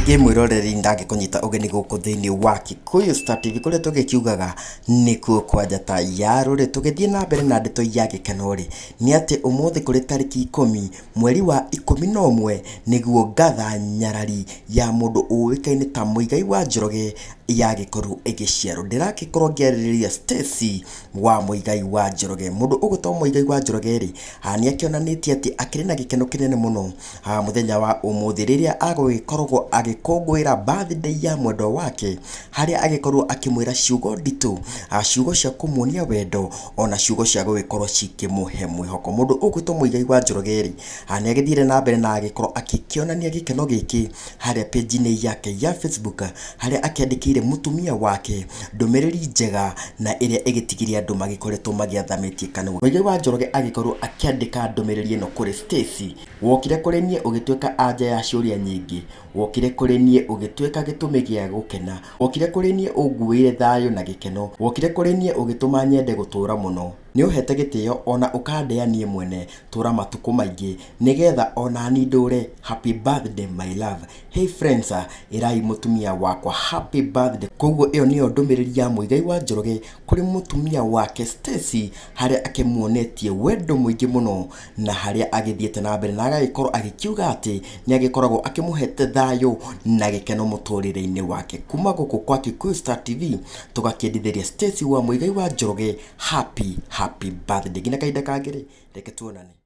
Rĩngĩ mwĩroreri ndangĩkũnyita ũgeni gũkũ thĩinĩ wa Kikuyu Star TV kũrĩa tũgĩkiugaga nĩkuo kwa njata ya rũrĩ. Tũgĩthiĩ na mbere na ndeto ya gĩkeno rĩ, nĩ atĩ ũmũthĩ kũrĩ tarĩki 10 mweri wa 11 nĩguo ngatha nyarari ya mũndũ ũĩkaine ta Muigai wa Njoroge yagĩkorwo ĩgĩciarwo. Ndĩragĩkorwo ngĩarĩrĩria Stacy wa Muigai wa Njoroge. Mũndũ ũgwĩtwo Muigai wa Njoroge rĩ, nĩ akĩonanĩtie atĩ akĩrĩ na gĩkeno kĩnene mũno mũthenya wa ũmũthĩ rĩrĩa agũgĩkoragwo agĩkũngũĩra birthday ya mwendwa wake, harĩa agĩkorwo akĩmwĩra ciugo nditũ, ciugo cia kũmuonia wendo ona ciugo cia gũgĩkorwo cikĩmũhe mwĩhoko. Mũndũ ũgwĩtwo Muigai wa Njoroge rĩ, nĩ agĩthire na mbere na agĩkorwo agĩkĩonania gĩkeno gĩkĩ harĩa page-inĩ yake ya Facebook, harĩa akĩandĩkĩire mũtumia wake ndũmĩrĩri njega na ĩrĩa ĩgĩtigire andũ magĩkoretwo magĩathamĩtie kanua. Muigai wa Njoroge agĩkorwo akĩandĩka ndũmĩrĩri ĩno kũrĩ Stacy, wokire kũrĩ niĩ ũgĩtuĩka anja ya ciũria nyingĩ, wokire kũrĩ niĩ ũgĩtuĩka gĩtũmi gĩa gũkena, wokire kũrĩ niĩ ũnguĩire thayũ na gĩkeno, wokire kũrĩ niĩ ũgĩtũma nyende gũtũũra mũno. Nĩ ũhete gĩtĩo ona ũkandĩa niĩ mwene, tũra matukũ maingĩ nĩgetha onani ndũre, happy birthday my love. Hey friends, ĩrai mũtumia wakwa happy birthday. Koguo ĩyo nĩyo ndũmĩrĩri ya Muigai wa Njoroge kũrĩ mũtumia wake Stacy, harĩa akĩmuonetie wendo mũingĩ mũno na harĩa agĩthiĩte na mbere na agagĩkorwo agĩkiuga atĩ nĩ agĩkoragwo akĩmũhete thayũ na gĩkeno mũtũrĩre-inĩ wake. Kuma gũkũ kwa Kikuyu Star TV tũgakĩendithĩria Stacy wa Muigai wa Njoroge happy happy birthday. Nginya kahinda kangĩ rĩ, reke tuonane.